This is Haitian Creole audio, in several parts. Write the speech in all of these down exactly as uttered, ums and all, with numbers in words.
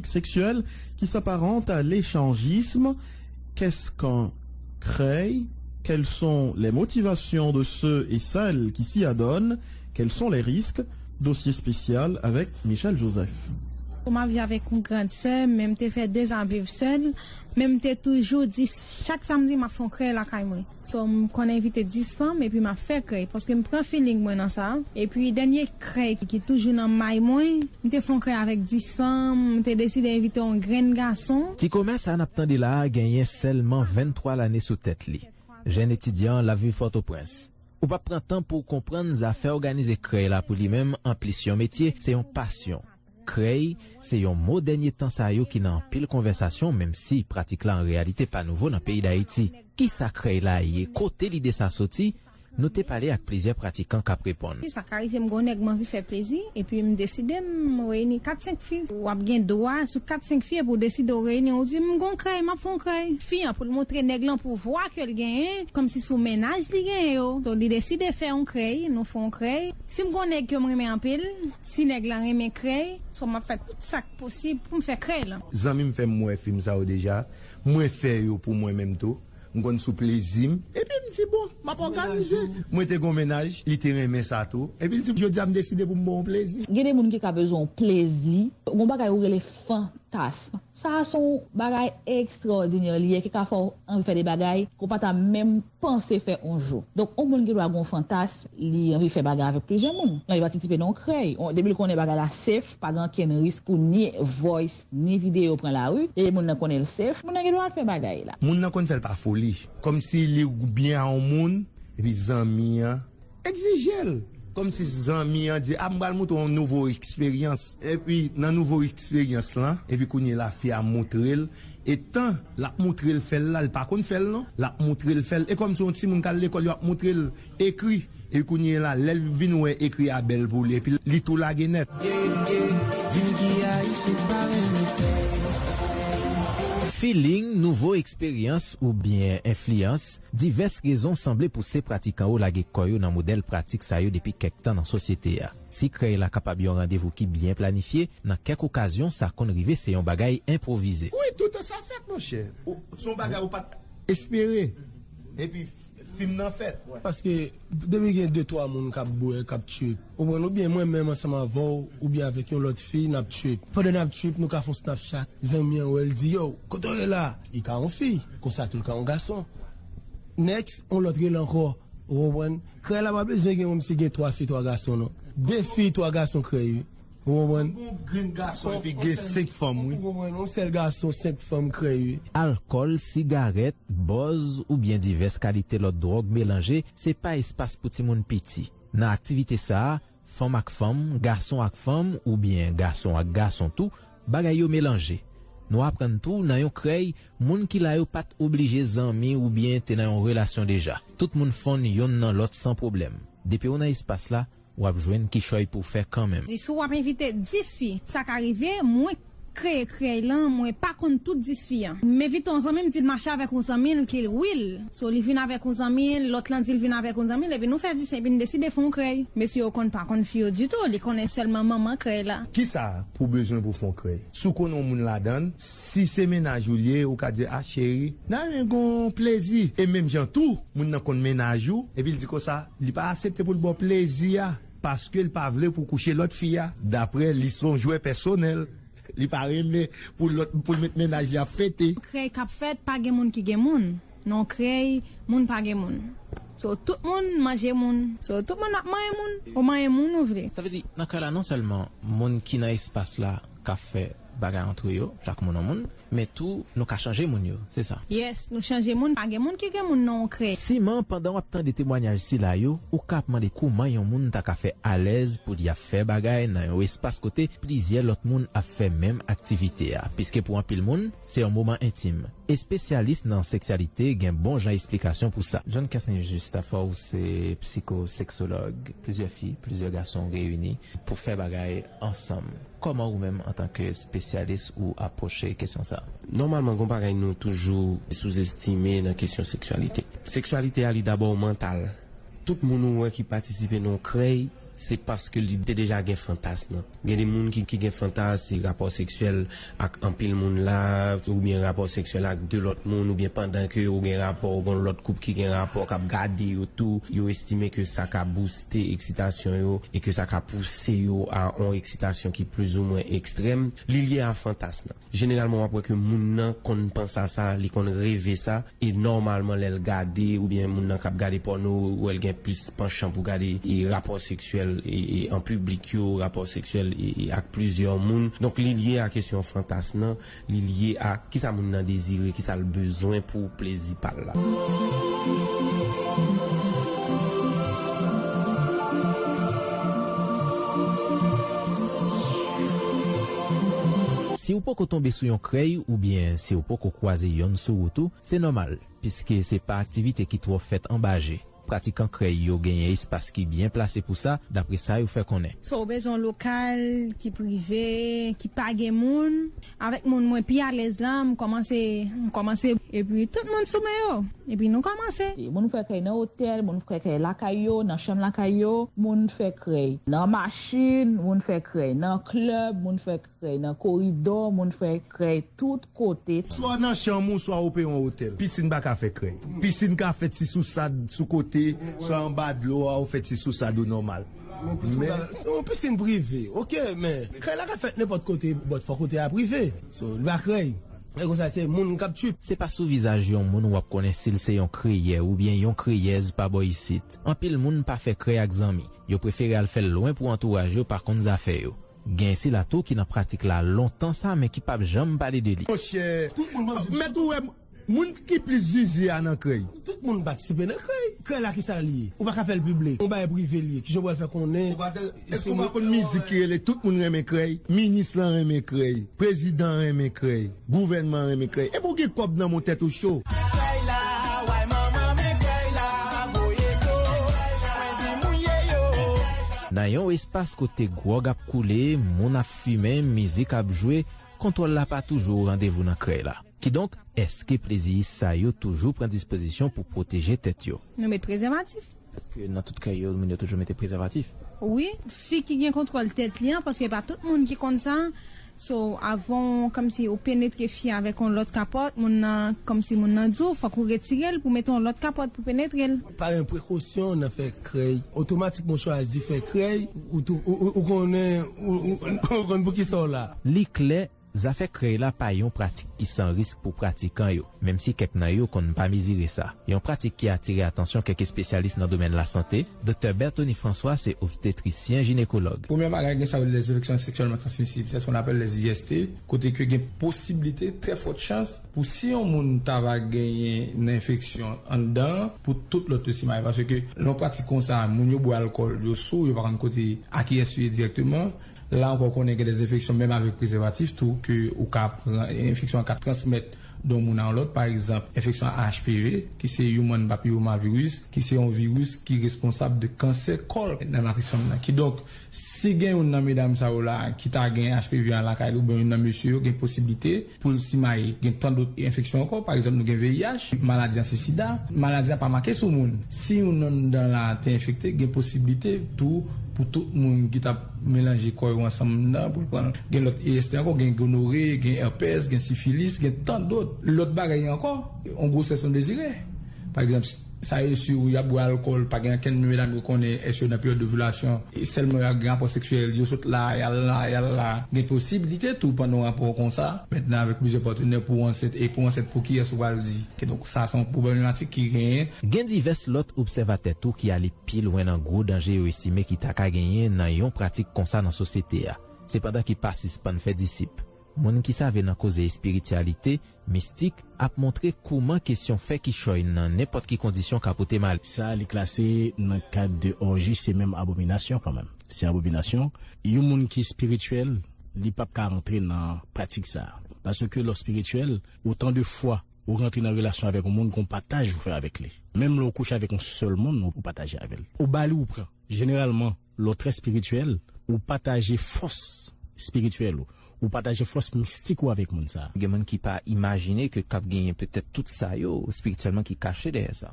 sexuelles qui s'apparentent à l'échangisme. Qu'est-ce qu'un crèy? Quelles sont les motivations de ceux et celles qui s'y adonnent? Quels sont les risques? Dossier spécial avec Michel Joseph. M ap viv avèk yon grand sè, men m te fè de zan viv sèl, men m te toujou di chak samdi m ap fè yon krèy lakay mwen. So, m konn envite dis fanm epi m ap fè krèy, paske m pran feeling mwen nan sa. Epi dènye krèy ki, ki toujou nan may mwen, m te fè yon krèy avèk dis fanm, m te deside envite yon grenn gason. Ti Kòmè sa n ap tande la a genyen sèlman venntwa lane sou tèt li. Jèn etidyan, l ap viv Pòtoprens. Ou p ap pran tan pou w konprann zafè òganize krèy la pou li menm, anplis yon metye, se yon pasyon. Krèy, se yon mo dènye tan sa yo ki nan anpil konvèsasyon, menm si pratik la an reyalite pa nouvo nan peyi Dayiti. Kisa krèy la ye? Kote lide sa soti? Nou te pale ak plizyè pratikan k ap reponn. Sa ka rive m gon nèg m anvi fè plezi, epi m deside m reyini kat senk fi. W ap gen dwa sou kat senk fi epi w deside w reyini, w di m gon krèy, m ap fè yon krèy. Fi an pou l montre nèg lan pouvwa ke l genyen, kòmsi sou mennaj li genyen yo. So, li deside fè yon krèy, nou fè yon krèy. Si m gon nèg ke m renmen anpil, si nèg lan renmen krèy, so m ap fè tout sa k posib pou m fè krèy lan. Zanmi m fè m wè fim sa yo deja. Mwen fè yo pou mwen menm tou. M konn sou plezi m. Epi m di, bon, m ap òganize. Mwen te gon mennaj, li te renmen sa tou. Epi l di, jodi a m deside pou m ba w yon plezi. Gen de moun ki ka bezwen yon plezi. Gon bagay ou rele fantasm. Sa a se yon bagay ekstraòdinè li ye, ki ka fè w anvi fè de bagay ke w pa ta menm panse fè yon jou. Donk, yon moun gen dwa gen yon fantasm, li anvi fè bagay avèk plizyè moun. L anvi patisipe nan yon krèy. Depi l konnen bagay la safe, pa gen okenn risk pou ni voice, ni videyo pran lari. Depi moun nan konnen l safe, moun nan gen dwa al fè bagay la. Moun nan konn fè l pa foli. Kòmsi li byen a yon moun, epi zanmi an egzije l. Kòmsi zanmi an di, a, m pral montre w yon nouvo eksperyans. Epi nan nouvo eksperyans lan, epi kounye la fi a montre l. E tan l ap montre l fè l la, li pa konn fè l non. L ap montre l fè l. E kòmsi yon timoun k al lekòl, yo ap montre l ekri. Epi kounye la, lè l vin wè ekri a bèl pou li, epi li tou lage nèt. Feeling, nouvo eksperyans oubyen enfliyans, divès rezon sanble pouse pratikan yo lage kò yo nan modèl pratik sa yo depi kèk tan nan sosyete a. Si krèy la kapab yon randevou ki byen planifye, nan kèk okazyon sa konn rive se yon bagay enpwovize. Wi, toutan sa fèt, monchè. Se yon bagay ou pa t espere. Epi, fim nan fèt. Paske depi gen de twa moun k ap bwè, k ap trip, ou konprann, oubyen mwen menm ansanm avè w, oubyen avèk yon lòt fi, n ap trip. Pandan n ap trip, nou ka fè yon Snapchat, zanmi an wè l di, yo, kote w ye la? Li ka yon fi, konsa tou l ka yon gason. Next, yon lòt rele ankò, ou konprann? Krèy la pa bezwen gen kòmsi gen twa fi, twa gason non. De fi, twa gason krèy wi. Ou konprann? Gon grenn gason epi gen senk fanm wi. Ou konprann? Yon sèl gason, senk fanm krèy wi. Alkòl, sigarèt, bòz oubyen divès kalite lòt dwòg melanje, se pa espas pou timoun piti. Nan aktivite sa a, fanm ak fanm, gason ak fanm, oubyen gason ak gason tou, bagay yo melanje. Nou aprann tou, nan yon krèy, moun ki la yo pa t oblije zanmi oubyen te nan yon relasyon deja. Tout moun fonn yonn nan lòt san pwoblèm. Depi w nan espas la, w ap jwenn kichòy pou w fè kanmenm. Di si w ap envite dis fi, sa ka rive, mwen kreye krèy lan, mwen pa konn tout dis fi an. M envite yon zanmi m, di l mache avèk yon zanmi l ki l wi l. So, li vin avèk yon zanmi l, lòt lan di l vin avèk yon zanmi l, epi nou fè dis epi n deside fè yon krèy. Mesye yo konn pa konn fi yo ditou, li konnen sèlman manman krèy la. Kisa pou w bezwen pou w fè yon krèy? Si w konnen yon moun ladan l, si se mennaj ou l ye, ou ka di, a cheri, n a renmen gen yon plezi. E menm jan tou, moun nan konn mennaj ou, epi l di konsa, li pa aksepte pou l ba w plezi a, paske l pa vle pou w kouche lòt fi a. Daprè li, se yon jwè pèsonèl. Li pa renmen pou lòt, pou l met mennaj li ap fete. Krèy k ap fèt, pa gen moun ki gen moun. Nan yon krèy, moun pa gen moun. So, tout moun manje moun. So, tout moun ap manyen moun. Ou manyen moun ou vle. Sa vle di, nan krèy la, non sèlman moun ki nan espas la ka fè bagay antre yo, chak moun yon moun, men tou, nou ka chanje moun yo, se sa. Yes, nou chanje moun, pa gen moun ki gen moun nan yon krèy. Siman, pandan w ap tande temwanyaj sila yo, ou ka ap mande kouman yon moun ta ka fè alèz pou li ap fè bagay nan yon espas kote plizyè lòt moun ap fè menm aktivite a, piske pou anpil moun, se yon moman entim. Espesyalis nan seksyalite gen bon jan esplikasyon pou sa. John Kesney Juste, afè w se psikosèksològ, plizyè fi, plizyè gason reyini pou fè bagay ansanm. Kòman ou menm, antanke espesyalis, ou apwoche kesyon sa a? Nòmalman, gon bagay nou toujou souzestime nan kesyon seksyalite. Seksyalite a, li dabò mantal. Tout moun ou wè ki patisipe nan yon krèy, Se paske li te deja gen fantasm nan. Gen de moun ki, ki gen fantasm, se rapò seksyèl ak anpil moun la, oubyen rapò seksyèl ak de lòt moun, oubyen pandan ke ou gen rapò, ou gen lòt koup ki gen rapò, k ap gade yo tou, yo estime ke sa ka booste eksitasyon yo e ke sa ka pouse yo a yon eksitasyon ki plizoumwen ekstrèm. Li lye a fantasm nan. Jeneralman, w ap wè ke moun nan konn panse a sa, li konn reve sa, e nòmalman, lè l gade, oubyen moun nan k ap gade pòno, ou wè l gen plis panchan pou gade e rapò seksyèl e, e an piblik yo, rapò seksyèl e, e ak plizyè moun. Donk, li lye a kesyon fantasm nan, li lye a kisa moun nan dezire, kisa l bezwen pou plezi pa l la. Si w poko tonbe sou yon krèy oubyen si w poko kwaze yonn sou wout ou, se nòmal, piske se pa aktivite ki twò fèt anba je. Pratikan krèy yo genyen espas ki byen plase pou sa, dapre sa yo fè konnen. So, w bezwen yon lokal ki prive, ki pa gen moun. Avèk moun mwen pi alèz la, m kòmanse, m kòmanse, epi tout moun sou men yo. Epi nou kòmanse. Moun fè krèy nan otèl, moun fè krèy lakay yo, nan chanm lakay yo, moun fè krèy nan machin, moun fè krèy nan klèb, moun fè krèy nan koridò, moun fè krèy tout kote. Swa nan chanm ou, swa ou peye yon otèl. Pisin pa ka fè krèy. Pisin ka fè ti sousad sou kote, swa anba dlo a, ou fè ti sousad ou nòmal. Men yon pisin, men yon pisin prive, oke, men krèy la ka fèt nenpòt kote, but fò kote a prive. So, li pa krèy. E konsa, se moun k ap trip. Se pa sou vizaj yon moun w ap konnen si l se yon kreyè oubyen yon kreyèz pa bò isit. Anpil moun pa fè krèy ak zanmi. Yo prefere al fè l lwen pou antouraj yo pa konn zafè yo. Gen sila tou ki nan pratik la lontan sa, men ki p ap janm pale de li. Monchè, tout moun ban m di, mèt ou wè moun ki plis zizi a nan krèy. Tout moun patisipe nan krèy. Krèy la, kisa l ye? Ou pa ka fè l piblik. Yon bagay prive l ye. Kijan w pral fè konnen? Èske w pa konn mizik ki rele tout moun renmen krèy? Minis lan renmen krèy. Prezidan renmen krèy. Gouvènman renmen krèy. Epi w gen kòb nan men w, tèt ou cho. Krèy la, way manman men krèy la, voye do, mwen di mouye yo. Nan yon espas kote gwòg ap koule, moun ap fimen, mizik ap jwe, kontwòl la pa toujou o randevou nan krèy la. Kidonk, èske pleziyis sa yo toujou pran dispozisyon pou pwoteje tèt yo? Nou met prezèvatif. Èske nan tout krèy yo, moun yo toujou mete prezèvatif? Wi, fi ki gen kontwòl tèt li an, paske pa tout moun ki konn sa. So, avan w, kòmsi ou penetre fi avèk yon lòt kapòt, moun nan, kòmsi moun nan di w, fòk ou retire l pou mete yon lòt kapòt pou penetre l. Pa gen prekosyon nan fè krèy. Otomatikman w chwazi fè krèy, ou tou, ou, ou, ou konnen, ou, ou, ou konn pou kisa w la. Li klè, zafè krèy la pa yon pratik ki san risk pou pratikan yo, menm si kèk nan yo konn pa mezire sa. Yon pratik ki atire atansyon kèk espesyalis nan domèn lasante, Doktè Berthony François se obstetrisyen jinekològ. Premye bagay, gen sa yo rele les infections sexuellement transmissibles, c'est ce qu'on appelle les I S T, kote ke gen posiblite, trè fòt chans, pou si yon moun ta va genyen nan enfeksyon anndan, pou tout lòt yo simaye. Paske lè yon pratik konsa, moun yo bwè alkòl, yo sou, yo pa konn kote, a kiyès yo ye dirèkteman. La ankò, konnen gen de enfeksyon, menm avèk prezèvatif tou, ke ou ka pran, enfeksyon an ka transmèt de yon moun a yon lòt. Pa egzanp, enfeksyon a H P V, ki se Human Papillomavirus, ki se yon viris ki responsab de kansè kòl nan matris fanm nan. Kidonk, si gen youn nan medam sa yo la ki ta gen H P V an lakay li, oubyen youn nan mesye yo, gen posiblite pou l simaye. Gen tan dòt enfeksyon ankò, pa egzanp, nou gen V I H, maladi an se sida. Maladi an pa make sou moun. Si youn anndan la te enfekte, gen posiblite tou pou tout moun ki t ap melanje kò yo ansanm nan pou l pran l. Gen lòt E S T ankò, gen gonore, gen èpès, gen sifilis, gen tan dòt. Lòt bagay ankò, yon gwosès non dezire. Pa egzanp, sa yo si y ap bwè alkòl, pa gen ankenn medam yo konnen èske yo nan peryòd ovilasyon, e sèlman y ap gen rapò seksyèl, yo sot la, y al la, y al la. Gen posiblite tou pandan yon rapò konsa, mentnan avèk plizyè patnè pou w ansent, e pou w ansent pou kiyès ou pral di? Kidonk, sa se yon pwoblematik ki genyen. Gen divès lòt obsèvatè tou ki ale pi lwen nan gwo danje yo estime ki ta ka genyen nan yon pratik konsa nan sosyete a. Sepandan ki pa sispann fè disip. Moun ki save nan koze espirityalite, mistik, ap montre kouman kesyon fè kichòy nan nenpòt ki kondisyon ka pote malè. Sa, li klase nan kad de orji, se menm abominasyon kanmenm. Se abominasyon. Yon moun ki espirityèl, li p ap ka rantre nan pratik sa. Paske lè w espirityèl, otan de fwa ou rantre nan relasyon avèk yon moun, gon pataj ou fè avèk li. Menm lè w kouche avèk yon sèl moun, ou pataje avè l. Ou ba li, ou pran. Jeneralman, lè w trè espirityèl, ou pataje fòs espirityèl ou. Ou pataje fòs mistik ou avèk moun sa a. Gen moun ki pa imajine ke k ap genyen petèt tout sa yo espirityèlman ki kache dèyè sa.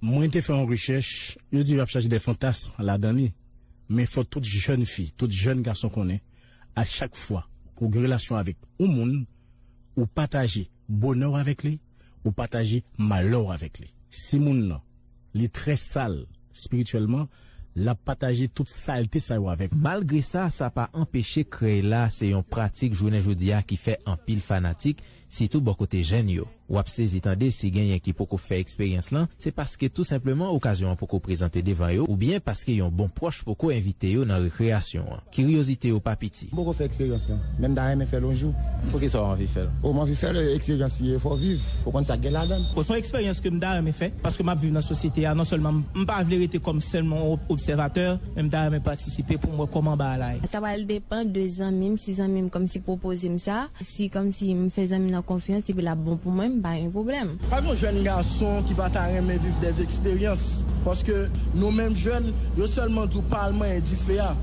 Mwen te fè yon rechèch, yo di y ap chache de fantasm ladan li. Men fò tout jèn fi, tout jèn gason konnen, a chak fwa ke w gen relasyon avèk yon moun, ou pataje bonè w avèk li, ou pataje malè w avèk li. Si moun nan, li trè sal espirityèlman, l ap pataje tout salte sa yo avèk ou. Malgre sa, sa pa anpeche krèy la se yon pratik jounen jodi a ki fè anpil fanatik, sitou bò kote jèn yo. W ap sezi tande si genyen ki poko fè eksperyans lan, se paske tou senpleman okazyon an poko prezante devan yo, oubyen paske yon bon pwòch poko envite yo nan rekreyasyon an. Kiryozite yo pa piti. M poko fè eksperyans lan, men m ta renmen fè l yon jou. Poukisa w anvi fè l? O, m anvi fè l, eksperyans li ye, fò w viv pou w konn sa k gen ladan l. O, se yon eksperyans ke m ta renmen fè, paske m ap viv nan sosyete a, non sèlman m, m pa vle rete kòm sèlman yon ob-, obsèvatè, men m ta renmen patisipe pou m wè kòman bagay la ye. Sa pral depann de zanmi m, si zanmi m kòmsi pwopoze m sa, si kòmsi m fè zanmi nan konfyans epi l ap bon pou mwen, m pa gen pwoblèm. Pa gen yon jèn gason ki pa ta renmen viv dè eksperyans, paske nou menm jèn, yo sèlman di w pa al manyen dife a,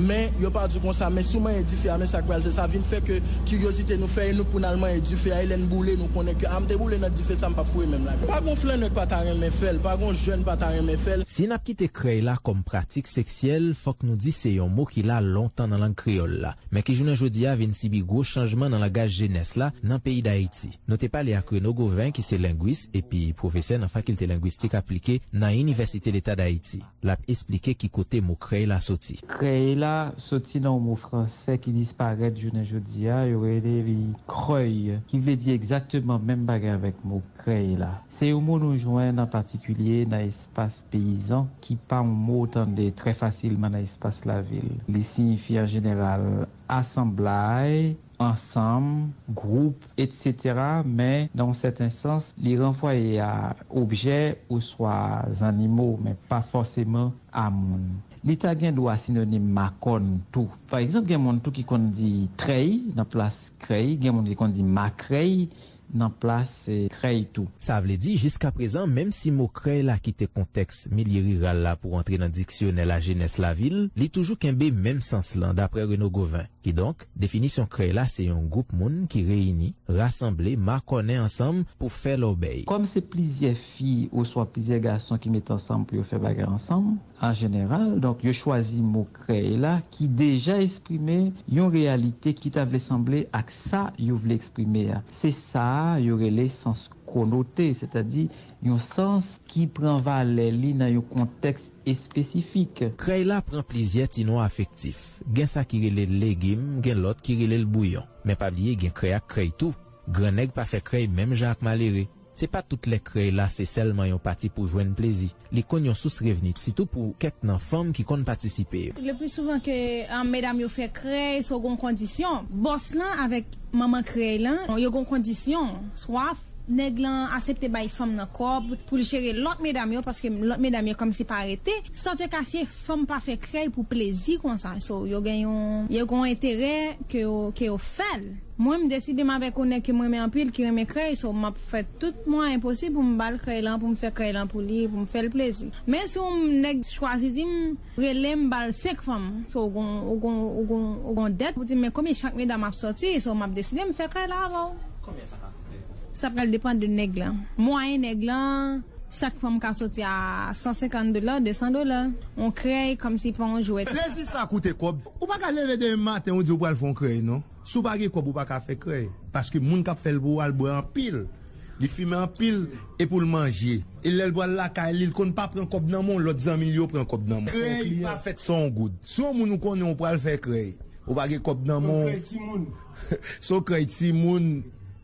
men yo pa di w konsa, men si w manyen dife a, men sa k pral fè, sa vin fè ke kiryozite nou fè e nou k pou n al manyen dife a, e lè n boule, nou konnen ke, a, m te boule nan dife sa, m p ap foure menm ladan. Pa gen yon flannè k pa ta renmen fè l, pa gen yon jèn pa ta renmen fè l. Si n ap kite krèy la kòm pratik seksyèl, fòk nou di se yon mo ki la lontan nan lang kreyòl la, men ki jounen jodi a vin sibi gwo chanjman nan langaj jenès la nan peyi Dayiti. Nou te pale ak Renaud Gauvin, ki se lengwis epi pwofesè nan Fakilte Lengwistik Aplike nan Inivèsite Leta Dayiti. L ap esplike ki kote mo krèy la soti. Krèy la soti nan yon mo fransè ki disparèt jounen jodi a, yo rele li krèy, ki vle di egzakteman menm bagay avèk mo krèy la. Se yon mo nou jwenn an patikilye nan espas peyizan, ki pa yon mo w tande trè fasilman nan espas lavil. Li siyifi an jeneral asanblay, ansanm, gwoup, etsetera, men nan yon sèten sans, li ranvwaye a objè oswa zannimo, men pa fòseman a moun. Li ta gen dwa sinonim makòn tou. Pa egzanp, gen moun tou ki konn di trèy nan plas krèy, gen moun ki konn di makrèy nan plas, eh, krèy tou. Sa vle di, jiskaprezan, menm si mo krèy la kite kontèks milye riral la pou antre nan diksyonè lajenès lavil, li toujou kenbe menm sans lan, daprè Renaud Gauvin. Kidonk, definisyon krèy la se yon gwoup moun ki reyini, rasanble, makònen ansanm pou fè lòbèy. Kòm se plizyè fi oswa plizyè gason ki met ansanm pou yo fè bagay ansanm, an jeneral, donk, yo chwazi mo krèy la ki deja eksprime yon reyalite ki ta vle sanble ak sa yo vle eksprime a. Se sa a yo rele sans konote, sètadi yon sans ki pran valè li nan yon kontèks espesifik. Krèy la pran plizyè ti non afektif. Gen sa ki rele l legim, gen lòt ki rele l bouyon. Men pa bliye gen krèy ak krèy tou. Gran nèg pa fè krèy menm jan ak malere. Se pa tout lè krèy la se sèlman yon pati pou jwenn plezi. Li konn yon sous revni, sitou pou kèk nan fanm ki konn patisipe yo. Le plus souvent ke, ah, medam yo fè krèy, so gon kondisyon. Bòs lan avèk manman krèy lan, yo gon kondisyon. Swa nèg lan aksepte bay fanm nan kòb pou l jere lòt medam yo, paske lòt medam yo kòmsi pa rete. San te kache, fanm pa fè krèy pou plezi konsa. So, yo gen yon, yo gon enterè ke yo, ke yo fè l. Mwen, m deside m avèk yon nèg ke m renmen anpil, ki renmen krèy, so m ap fè tout mwayen posib pou m ba l krèy lan, pou m fè krèy lan pou li, pou m fè l plezi. Men si yon nèg chwazi di m, rele m, ba l senk fanm, so ou gon, ou gon, ou gon, ou gon dèt, ou di m, men konbyen chak medam ap sòti, so m ap deside m fè krèy la avè w. Konbyen sa ka koute? Sa pral depann de nèg lan. Mwayen nèg lan, chak fanm ka soti a san senkant dola, de san dola. On krèy kòmsi pa on jwèt. Plezi sa koute kòb. Ou pa ka leve demen maten, ou di ou pral fè on krèy, non. Si w pa gen kòb, ou pa ka fè krèy. Paske moun k ap fè l pou w a, l bwè anpil. Li fimen anpil, e pou l manje. E lè l pral lakay li, l konn pa pran kòb nan men w, lòt zanmi l yo pran kòb nan men w. Krèy pa fèt san on goud. Si on moun ou konnen ou pral fè krèy, ou pa gen kòb nan men w. Si on krèy timoun,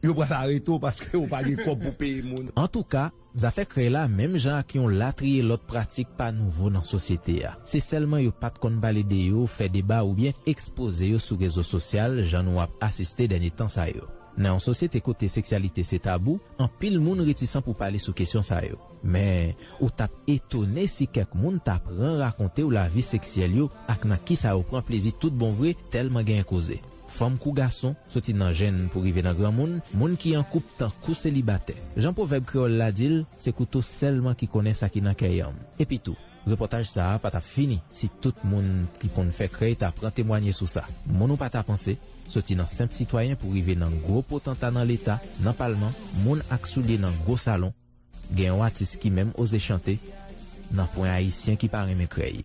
yo pral arete w paske ou pa gen kòb pou peye moun. Antouka, zafè krèy la, menm jan ak yon latriye lòt pratik, pa nouvo nan sosyete a. Se sèlman yo pa t konn pale de yo, fè deba oubyen ekspoze yo sou rezo sosyal, jan nou ap asiste dènye tan sa yo. Nan yon sosyete kote seksyalite se tabou, anpil moun retisan pou pale sou kesyon sa yo. Men, ou t ap etone si kèk moun ta pran rakonte w lavi seksyèl yo ak nan kisa yo pran plezi tout bon vre, tèlman genyen koze. Fanm kou gason, soti nan jenn pou rive nan granmoun, moun ki an koup tankou selibatè. Jan pwovèb kreyòl la di l, se kouto sèlman ki konnen sa ki nan kè yanm. Epitou, repòtaj sa a pa t ap fini si tout moun ki konn fè krèy ta pran temwanye sou sa. Moun ou pa ta panse, soti nan senp sitwayen pou rive nan gwo potanta nan leta, nan palman, moun ak soulye nan gwo salon, gen yon atis ki menm oze chante, nan pwen ayisyen ki pa renmen krèy.